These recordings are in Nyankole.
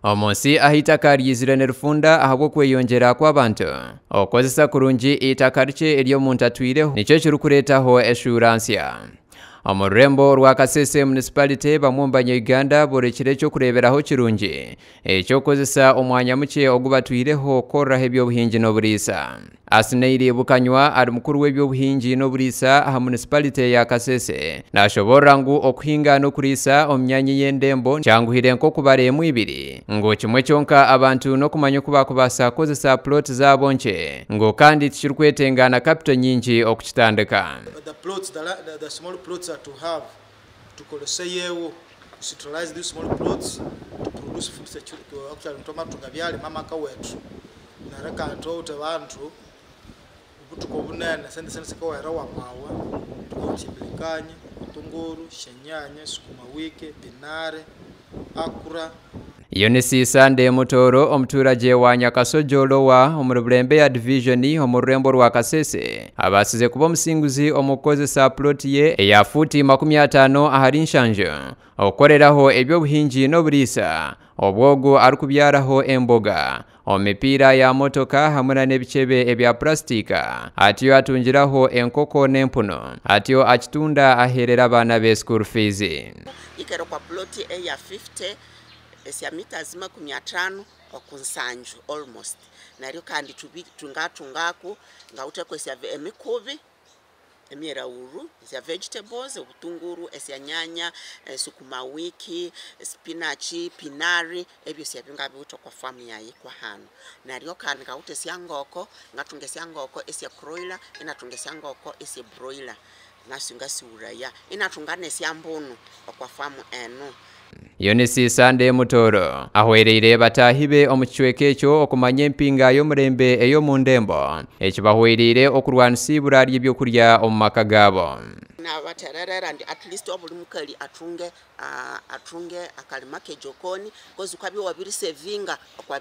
Omu nsi ahu eitaka ryizire nirifunda ahabw'okweyongyera kw'abantu, okukozesa kurungi eitaka rikye eri omuntu atwireho nikyo kirikureetaho eshuura nsya. Omu rurembo rwa Kasese Municipality, bamwe omu banya-Uganda borekire eky'okureeberaho kirungi eky'okukozesa omwanya mukye ogu batwireho kukoreraho eby'obuhingi n'oburiisa. Asinairi Bukanywa ari mukuru w'eby'obuhingi n'oburiisa aha municipality ya Kasese nashoborora ngu okuhinga n'okuriisa omu myanya ey'endembo kyanguhire nk'okubara emwe ibiri ngu kimwe kyonka abantu n'okumanya oku bakubaasa kukozesa puloti zaabo nkye ngu kandi tikirikwetenga na kapito nyingi okukitandika. The plots, the, the, the small plots that we have, tukoleseyewo to these small plots to produce food security. Actually, ntoma tungabyalima amaka wetu neryo kandi twawutha bantu obutuku obunene sente sente sikawera wamawe tukawutha embilikanya, obutunguru, shenyanya, sukuma wiki, pinare, akura. Eunice Sande Mutoro omuturage wa Nyakasojo Lower omuri Bulembe Division omu rurembo rwa Kasese abaasize kuba omusinguzi omu kukozesa puloti ye eya fuuti 50 ahari 70 okukoreraho eby'obuhingi n'oburiisa obwogu arikubyaraho emboga omu mipiira ya motoka hamwe na n'ebikyebe ebya purasitika atyo atungiraho enkoko n'empunu atyo akitunda aheerera abaana be school fees. Ikere kwa ploti eya 50 esya meters 50 okunsanju almost naryo kandi tungatungaku ngawutheko esya emikubi emyerawuru esya vegetables, obutunguru, esya nyanya, sukuma wiki, spinach, pinari, ebyo syabyo ngabiwutha kwa farm yayi kwa hano. Naryo kandi ngawutha esya ngoko, ngathunga esya ngoko esya broiler, inathunga esya ngoko esya broiler nasyo ngasiwuraya, inathunga nesya mbunu okwa farm eno. Eunice Sande Mutoro ahwereire bataahi be omu kicweka ekyo okumanya empinga y'omurembe ey'omu ndembo ekibahwereire okurwanisa ibura ry'ebyokurya omu maka gaabo. Nabatererera ndi at least obuli mukali atunge akalima kejokoni kozi ukabya wabirisevinga okwa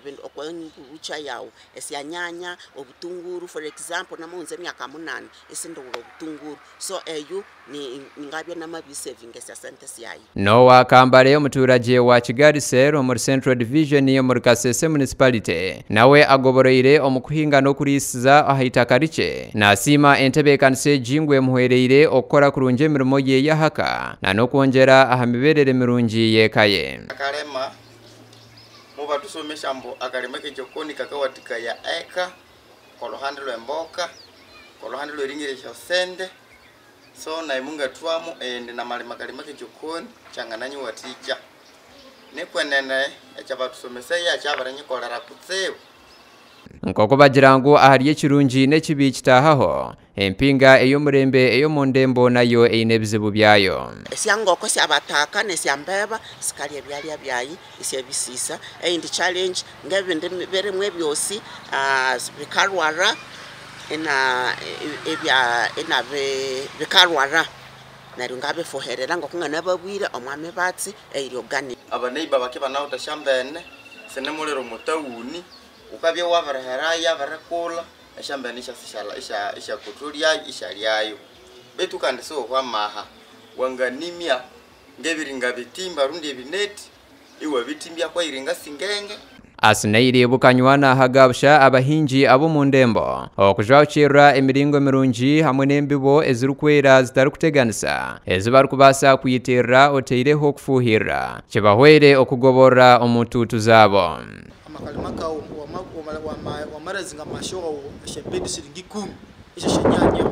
ngurucha yawu esya nyanya, obutunguru, for example namuhunza emyaka 8 esindiwula obutunguru, so eyu ni ngabya namabisevinga esya sente syayi. Noah Kambale omuturage wa Kigali Cell omuri Central Division omuri Kasese Municipality nawe agoboroire omu kuhinga n'okuriisiza aha itaka rikye nasiima entebeekanisa egi ngu emuhwereire okukora kurungi emirimo ye y'ahaka na n'okwongyera aha mibeerere mirungi y'eka ye. Akalema mubatusomesha mbu akalema kejokoni kakawatika ya eka koluhande lw'emboka koluhande lw'eringirisha sente so naye mungatwamu endi na malima kalima kejokoni changananyi waticha nikwenene ekyabatusomesaya kyabaranyikolera kutsibu. Nk'oku bagira ngu ahari ekirungi n'ekibi kitahaho empinga ey'omurembe ey'omu ndembo nayo eine ebizibu byayo. Esya ngoko syabataka nesyambeba sikalya ebyalya byayi esyabisisa. Eyindi challenge ngebindi birimwe byosi bikalwara ina ebya ina bikalwara neryo ngabifuherera ngokungana babwire omwami batsi eyiri organic. Abaneiba bake banawutha shambene sinemuliro mutawuni ukabya wabiriheraya abirikula eshambene isyasishala isyakutulyayo ishalyayo betu kandi siwohwamaha wanganimya ngebiringa bitimba rundi ebineti iwabitimbya kwairinga singenge. Asinairi Bukanywa nahagabusha abahingi ab'omu ndembo okujwakirira emiringo mirungi hamwe n'embibo ezirikwera zitarikuteganisa ezi barikubaasa kuyitirira oteireho okufuhirira kibahwere okugoborora omu ntuutu zaabo. Amakalima kawo wamarazinga amasho gawo eshebedi siringi 10 esheshenyanya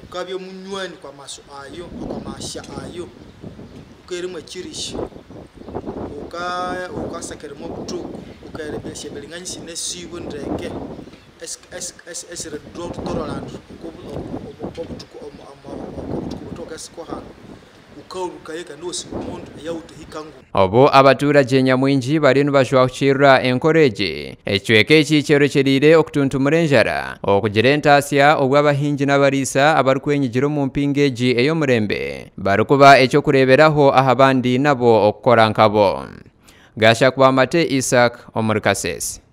ukabya omunywani kwa maso ayo kwa masha ayo ukerimwe ekirishi ukasakeremo obutuku ukaerebesya ebiringanyisi nesibo ndeke esiredotoroland obutuku obutuku hano Obu abaturage nyamwingi bari nibajwakirira enkora egi ekicweka eki kyerekyerire okutuntumura enjara okugira entasya obw'abahingi n'abariisa abarikwenyigira omu mpinga egi ey'omurembe barikuba ekyokureeberaho aha bandi nabo okukora nkabo. Gashakwa Mate Isaac omuri Kasese.